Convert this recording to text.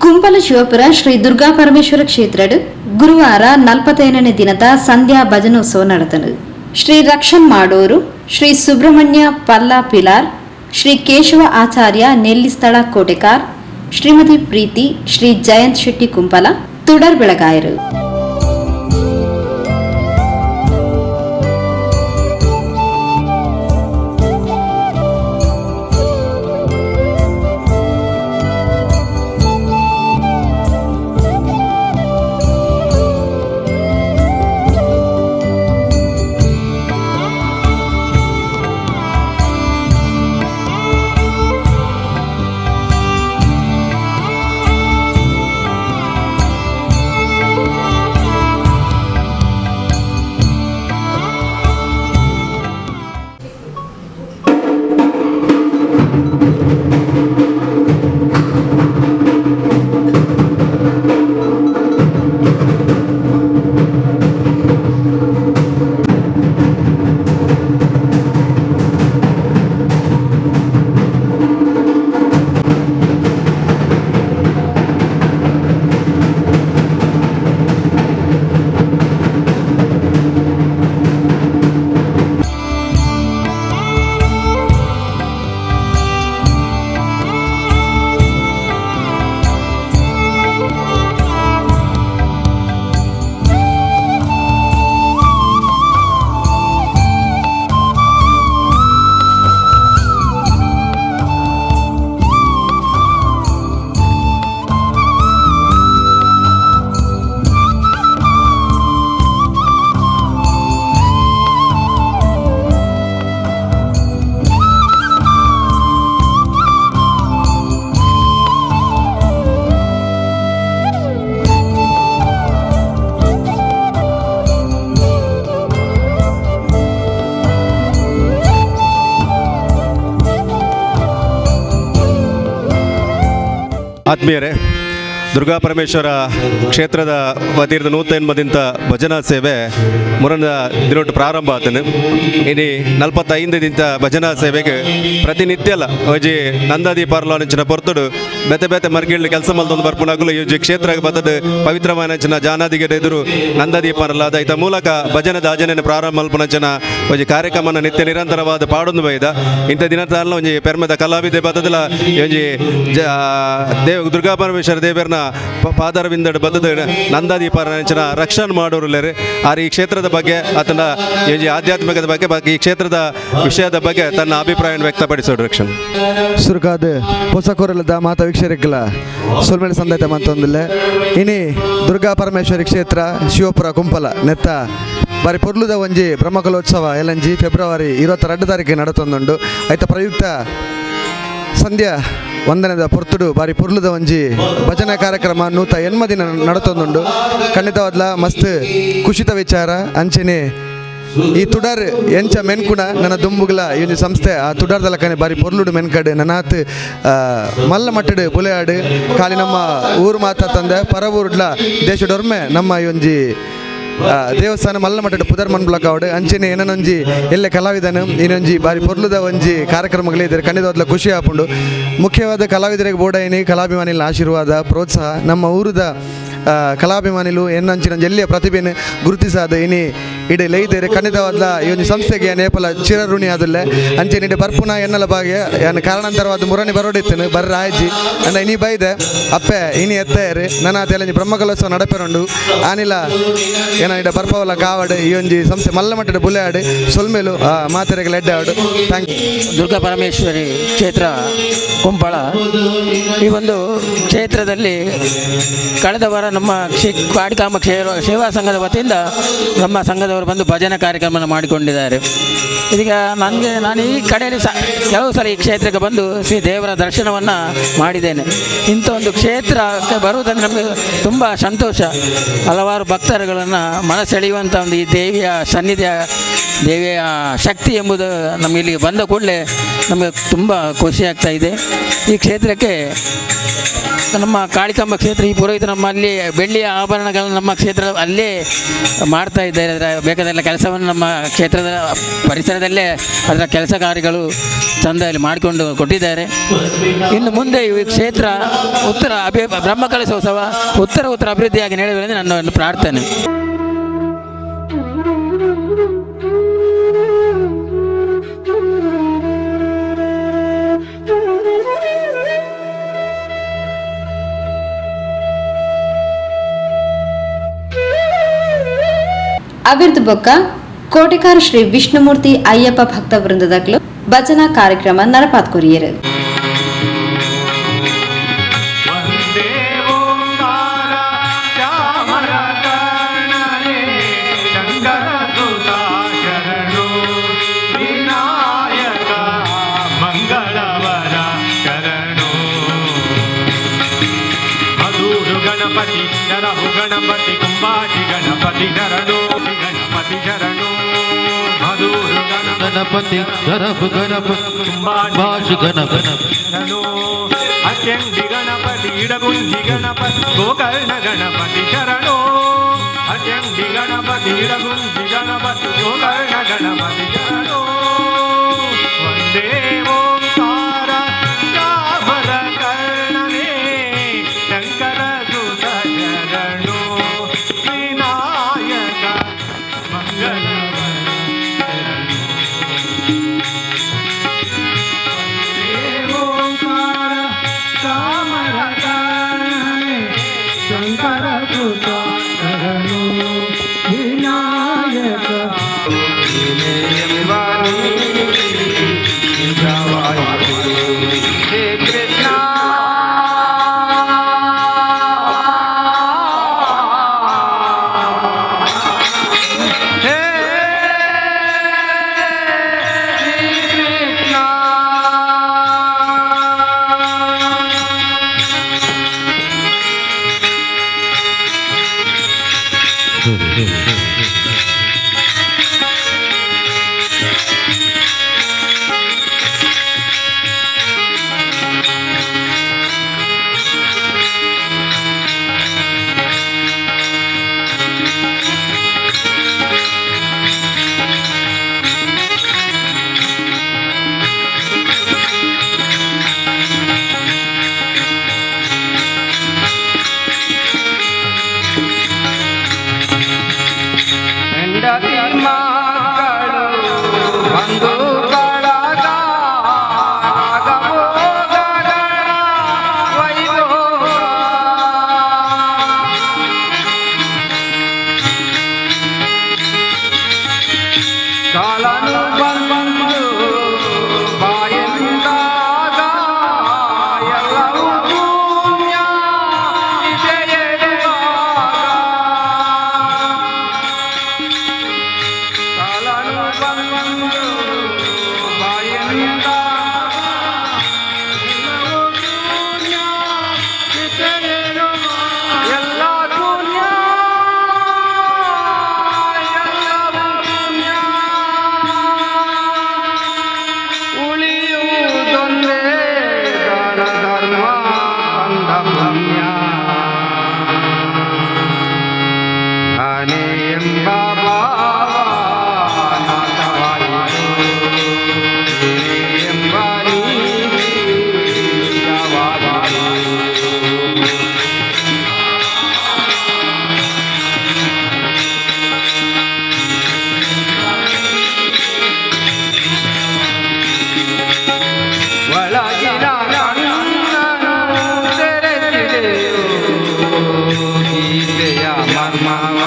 ಕುಂಪಲ ಶಿವಪುರ ಶ್ರೀ ದುರ್ಗಾ ಪರಮೇಶ್ವರ ಕ್ಷೇತ್ರಡ್ ಗುರುವಾರ 45ನೇ ದಿನದ ಸಂಧ್ಯಾ ಭಜನೋತ್ಸವ ನಡೆತನು. ಶ್ರೀ ರಕ್ಷಣ್ ಮಾಡೂರು, ಶ್ರೀ ಸುಬ್ರಹ್ಮಣ್ಯ ಪಲ್ಲಾ ಪಿಲಾರ್, ಶ್ರೀ ಕೇಶವ ಆಚಾರ್ಯ ನೆಲ್ಲಿಸ್ಥಳ ಕೋಟೆಕಾರ್, ಶ್ರೀಮತಿ ಪ್ರೀತಿ, ಶ್ರೀ ಜಯಂತ್ ಶೆಟ್ಟಿ ಕುಂಪಲ, ತುಡರ್ ಬೆಳಗಾಯರು. ಆತ್ಮೀಯರೇ, ದುರ್ಗಾ ಪರಮೇಶ್ವರ ಕ್ಷೇತ್ರದ ವತಿಯಿಂದ 180 ಭಜನಾ ಸೇವೆ ಮುರನ ದಿನೊಟ್ಟು ಪ್ರಾರಂಭ ಆತನು. ಇನಿ 45 ದಿಂತ ಭಜನಾ ಸೇವೆಗೆ ಪ್ರತಿನಿತ್ಯಲ ಒಂಜಿ ನಂದಾದೀಪಾರ್ಲಾಂಚಿನ ಪೊರ್ತುಡು ಬೇತೆ ಬೇತೆ ಮರ್ಗಿಳ್ಳಿ ಕೆಲಸ ಮಲ್ತೊಂದು ಬರ್ಪುನಗುಲು ಈ ಕ್ಷೇತ್ರ ಬತ್ತದ ಪವಿತ್ರವಾನಂಚಿನ ಜಾನಾದಿಗೆ ಎದುರು ನಂದಾದೀಪಾರ್ಲಾದ ಐತ ಮೂಲಕ ಭಜನೆ ದಾಜನೆ ಪ್ರಾರಂಭ ಮಲ್ಪುನಂಚಿನ ಒಂಜಿ ಕಾರ್ಯಕ್ರಮನ ನಿತ್ಯ ನಿರಂತರವಾದ ಪಾಡೊಂದು ಬೈದ. ಇಂಥ ದಿನ ತಾಲ ಒಂಜಿ ಪೆರ್ಮೆದ ಕಲಾವಿದೆ ಬತ್ತದಲ ಒಂಜಿ ದೇವ ದುರ್ಗಾ ಪರಮೇಶ್ವರ ದೇವರನ್ನ ಪಾದರವಿಂದಡು ಬತ್ತದ ನಂದಾದೀಪಾರಂಚಿನ ರಕ್ಷಣೆ ಮಾಡೋರುಲ್ಲೇರು. ಆರ್ ಈ ಕ್ಷೇತ್ರದ ಬಗ್ಗೆ ಆತನ ಈ ಆಧ್ಯಾತ್ಮಿಕದ ಬಗ್ಗೆ ಈ ಕ್ಷೇತ್ರದ ವಿಷಯದ ಬಗ್ಗೆ ತನ್ನ ಅಭಿಪ್ರಾಯವನ್ನು ವ್ಯಕ್ತಪಡಿಸೋಡು ರಕ್ಷಣೆ. ಸುರುಕಾದ ಪೊಸಕೊರಲದ ಮಾತ ವೀಕ್ಷರಿಕ್ಕಲ ಸೊಲ್ಮೇಲೆ ಸಂದೈತ ಮಂತೊಂದಿಲ್ಲ. ಇನಿ ದುರ್ಗಾ ಪರಮೇಶ್ವರಿ ಕ್ಷೇತ್ರ ಶಿವಪುರ ಕುಂಪಲ ನೆತ್ತ ಬಾರಿ ಪೊರ್ಲುದ ಒಂಜಿ ಬ್ರಹ್ಮಕಲೋತ್ಸವ ಎಲಂಜಿ ಫೆಬ್ರವರಿ 22 ತಾರೀಕು ನಡತೊಂದುಂಡು. ಐತ ಪ್ರಯುಕ್ತ ಸಂಧ್ಯಾ ವಂದನೆದ ಪೊರ್ತುಡು ಬಾರಿ ಪೊರ್ಲುದ ಒಂಜಿ ಭಜನಾ ಕಾರ್ಯಕ್ರಮ 180 ದಿನ ನಡತೊಂದುಂಡು. ಖಂಡಿತವಾದ್ಲ ಮಸ್ತ್ ಖುಷಿತ ವಿಚಾರ. ಅಂಚೆನೆ ಈ ತುಡರ್ ಎಂಚ ಮೆನ್ಕುಣ ನನ್ನ ದುಂಬುಗ್ಲ ಈ ಒಂಜಿ ಸಂಸ್ಥೆ ಆ ತುಡರ್ದ ಲಕ್ಕನೆ ಬಾರಿ ಪೊರ್ಲುಡು ಮೆನ್ಕಡು ನನಾತ್ ಮಲ್ಲ ಮಟ್ಟಡು ಬುಲೆಯಾಡು ಖಾಲಿ ನಮ್ಮ ಊರು ಮಾತ ತಂದೆ ಪರ ಊರುಡ್ಲ ದೇಶಡೊರ್ಮೆ ನಮ್ಮ ಈ ಒಂಜಿ ದೇವಸ್ಥಾನ ಮಲ್ಲ ಮಟ್ಟದ ಪುದರ್ ಮನ್ಬ್ಲಕ್ ಆವಡು. ಅಂಚೆನೆ ಏನೊಂಜಿ ಎಲ್ಲೆ ಕಲಾವಿದನು ಇನ್ನೊಂಜಿ ಬಾರಿ ಪೊರ್ಲುದ ಒಂಜಿ ಕಾರ್ಯಕ್ರಮಗಳು ಇದ್ದಾರೆ. ಖಂಡಿತವಾದ್ಲ ಖುಷಿ ಆಪುಂಡು. ಮುಖ್ಯವಾದ ಕಲಾವಿದರಿಗೆ ಬೋಡೈನಿ ಕಲಾಭಿಮಾನಿಗಳ ಆಶೀರ್ವಾದ ಪ್ರೋತ್ಸಾಹ ನಮ್ಮ ಊರದ ಕಲಾಭಿಮಾನಿಲು ಎನ್ನಂಚಿನ ಎಲ್ಲಿಯ ಪ್ರತಿಭೆಯನ್ನು ಗುರುತಿಸಾದ ಇನಿ ಇಡೆ ಲೈದೇರೆ. ಖಂಡಿತವಾದ್ಲ ಈ ಒಂಜಿ ಸಂಸ್ಥೆಗೆ ನೇಪಲ ಚಿರಋಣಿ ಆದುಲ್ಲೆ. ಅಂಚೆನೆ ಇಡೆ ಬರ್ಪುನ ಎನ್ನಲ ಭಾಗ್ಯ ಯಾನ್ ಕಾರಣಾಂತರವಾದ ಮುರಣಿ ಬರೋಡಿತ್ತನು ಬರ್ರ ಆಯ್ಜಿ ಅಂಡ ಇನಿ ಬೈದೆ ಅಪ್ಪೆ ಇನಿ ಎತ್ತೇರು ನನ್ನ ತೆಲಂಜಿ ಬ್ರಹ್ಮಕಲೋತ್ಸವ ನಡಪೆರುಂಡು ಆನಿಲ ಏನ ಇಡ ಬರ್ಪವಲ್ಲ ಕಾವಡು ಈ ಒಂಜಿ ಸಂಸ್ಥೆ ಮಲ್ಲ ಮಟ್ಟದ ಬುಲೆಯಾಡು ಸೊಲ್ಮೇಲು ಮಾತೆರೆಗೆ ಲೆಡ್ಡೆ ಆಡು. Thank you. Durga Parameshwari ಕ್ಷೇತ್ರ ಕುಂಪಳ ಈ ಒಂದು ಕ್ಷೇತ್ರದಲ್ಲಿ ಕಳೆದ ವಾರ ನಮ್ಮ ಕಾಡಿಕಾಂಬ ಸೇವಾ ಸಂಘದ ವತಿಯಿಂದ ನಮ್ಮ ಸಂಘದವರು ಬಂದು ಭಜನಾ ಕಾರ್ಯಕ್ರಮವನ್ನು ಮಾಡಿಕೊಂಡಿದ್ದಾರೆ. ಇದೀಗ ನಾನು ಈ ಕಡೆಯಲ್ಲಿ ಕೆಲವು ಸಲ ಈ ಕ್ಷೇತ್ರಕ್ಕೆ ಬಂದು ಶ್ರೀ ದೇವರ ದರ್ಶನವನ್ನು ಮಾಡಿದ್ದೇನೆ. ಇಂಥ ಒಂದು ಕ್ಷೇತ್ರಕ್ಕೆ ಬರುವುದಂದರೆ ನಮಗೆ ತುಂಬ ಸಂತೋಷ. ಹಲವಾರು ಭಕ್ತರುಗಳನ್ನು ಮನಸೆಳೆಯುವಂಥ ಒಂದು ಈ ದೇವಿಯ ಸನ್ನಿಧಿಯ ದೇವಿಯ ಶಕ್ತಿ ಎಂಬುದು ನಮಗೆ ಇಲ್ಲಿ ಬಂದ ಕೂಡಲೇ ನಮಗೆ ತುಂಬ ಖುಷಿಯಾಗ್ತಾ ಇದೆ. ಈ ಕ್ಷೇತ್ರಕ್ಕೆ ನಮ್ಮ ಕಾಳಿಕಾಂಬ ಕ್ಷೇತ್ರ ಈ ಪುರೋಹಿತ ನಮ್ಮಲ್ಲಿ ಬೆಳ್ಳಿಯ ಆಭರಣಗಳನ್ನು ನಮ್ಮ ಕ್ಷೇತ್ರ ಅಲ್ಲೇ ಮಾಡ್ತಾ ಇದ್ದಾರೆ. ಅದರ ಬೇಕಾದೆಲ್ಲ ಕೆಲಸವನ್ನು ನಮ್ಮ ಕ್ಷೇತ್ರದ ಪರಿಸರದಲ್ಲೇ ಅದರ ಕೆಲಸ ಕಾರ್ಯಗಳು ಚಂದದಲ್ಲಿ ಮಾಡಿಕೊಂಡು ಕೊಟ್ಟಿದ್ದಾರೆ. ಇನ್ನು ಮುಂದೆ ಈ ಕ್ಷೇತ್ರ ಉತ್ತರ ಬ್ರಹ್ಮಕಲಶೋತ್ಸವ ಉತ್ತರ ಉತ್ತರ ಅಭಿವೃದ್ಧಿಯಾಗಿ ನಡೆಯುವುದೆಂದು ನನ್ನ ಒಂದು ಪ್ರಾರ್ಥನೆ. ಅವಿರ್ದು ಬೊಕ್ಕ ಕೋಟೆಕಾರ ಶ್ರೀ ವಿಷ್ಣುಮೂರ್ತಿ ಅಯ್ಯಪ್ಪ ಭಕ್ತ ವೃಂದದಕ್ಲು ಭಜನಾ ಕಾರ್ಯಕ್ರಮ ನಡಪಾತ್ ಕೊರಿಯರು. ವಂದೇ ಓಂಕಾರ ಶ್ಯಾಮರ ಕರ್ಣನೆ ಶಂಕರ ಸುತ ಶರಣು ವಿನಾಯಕ ಮಂಗಳವರ ಶರಣು. ಮಧುರು ಗಣಪತಿ ಶರಹು ಗಣಪತಿ ಕುಂಬಾಜಿ ಗಣಪತಿ ಶರಣು ಗಣಪತಿ ಶರಣು ಮಧುರು ಗಣಪತಿ ಗರಬ ಗಣಪತಿ ಕುಂಬಾಜಿ ಭಾಷ ಗಣಪತಿ ಶರಣು. ಅತ್ಯಂಡಿ ಗಣಪತಿ ಇಡಗುಂಜಿ ಗಣಪತಿ ಗೋಕರ್ಣ ಗಣಪತಿ ಶರಣು. ಅತ್ಯಂಡಿ ಗಣಪತಿ ಇಡಗುಂಜಿ ಗಣಪತಿ ಗೋಕರ್ಣ ಗಣಪತಿ ಶರಣು. ವಂದೇ ಓಂಕಾರ ಶ್ಯಾಮರ ಕರ್ಣನೇ ಶಂಕರ ಸುತ ಶರಣು ವಿನಾಯಕ ಮಂಗಳವರ ಶರಣು. ಓಂಕಾರ ಶ್ಯಾಮರ ಕರ್ಣನೆ ಶಂಕರ ಸುತ ಶರಣು ವಿನಾಯಕ. ಕೃಷ್ಣ ಹೇ ಕೃಷ್ಣ. ಹೆಂಡತಿ ಮಕ್ಕಳು ಬಂಧು ಬಳಗ ಆಗಮೋಗಗಳ ವೈಭೋಗ. ಕಾಲನು ಬಂದು ಬಾಯಂದಾಗ ಎಲ್ಲವೂ ಶೂನ್ಯ ಇದೆಯೆನ್ನುವಾಗ. ಕಾಲನು ಬಂದು ಬಾಯಿಂದ ಎಲ್ಲ ಶೂನ್ಯ, ಎಲ್ಲವೂ ಶೂನ್ಯ, ಉಳಿಯುವುದೊಂದೇ ದಾನ ಧರ್ಮ ಬಂಧ ಪುಣ್ಯ. ನಾನೇ ಎಂಬ ಭಾವ ನಾಶವಾಯಿತು. ನೀನೇ ಎಂಬ ನೀತಿ ನಿಜವಾಯಿತು. ಒಳಗಿನ ಕಣ್ಣನು ತೆರೆದಿದೆಯೋ ಗೀತೆಯ ಮರ್ಮವ.